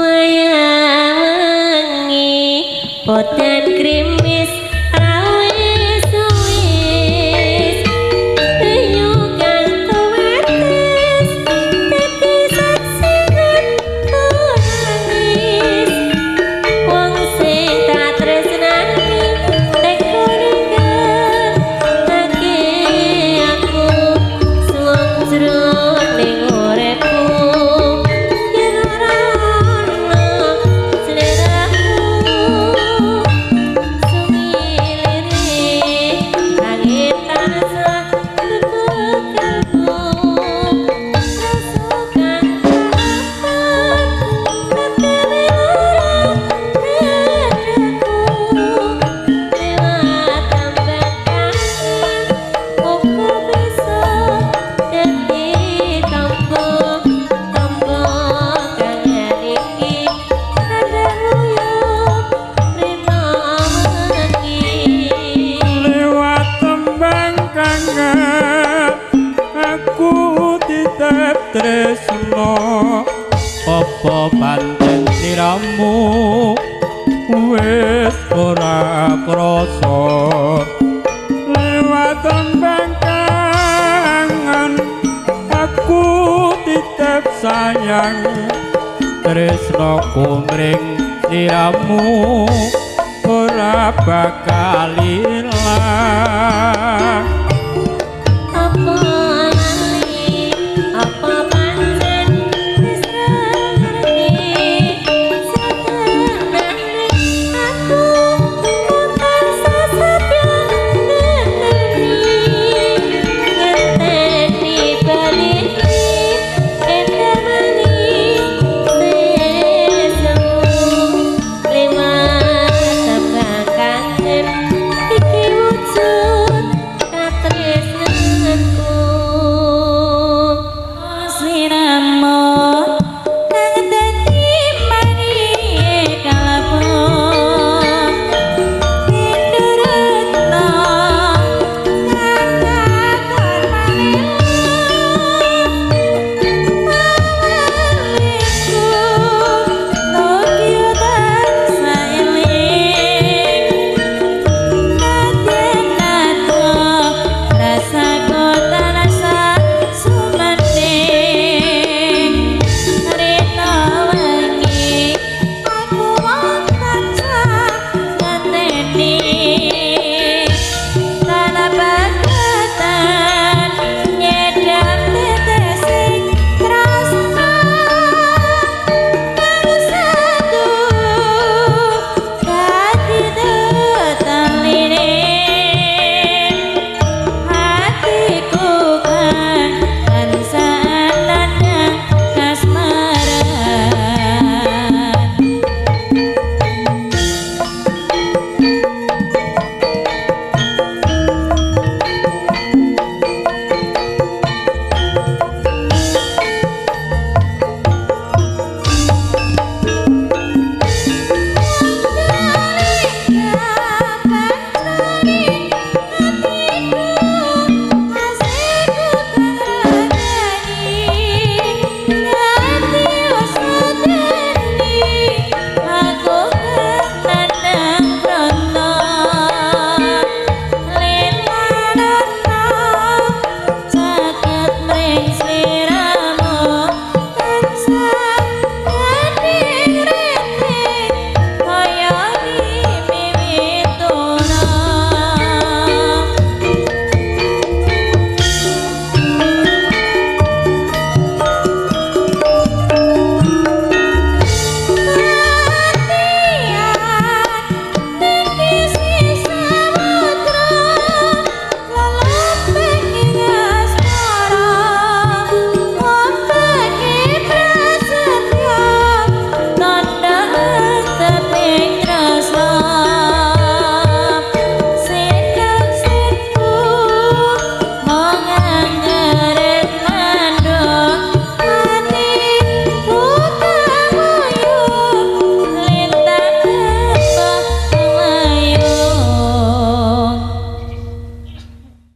Wayah wengi boten krimis rawis wis ayo kang tuwates dadi saksinan nangis wong sing tak tresnani teko ninggalake aku suwung jroning uripku yen ora ono sliramu sumilire angin tansah bebegaku rasa kang apet gawe lara dadaku lewat tembang kangen muga bisa dadi tombo tombo kangen iki nandhang uyuh rina wengi. Lewat tembang kangen aku titip tresno apa pancen sliramu wis ora krasa lewat tembang kangen aku titip sayang tresnoku mring sliramu ora bakal ilang.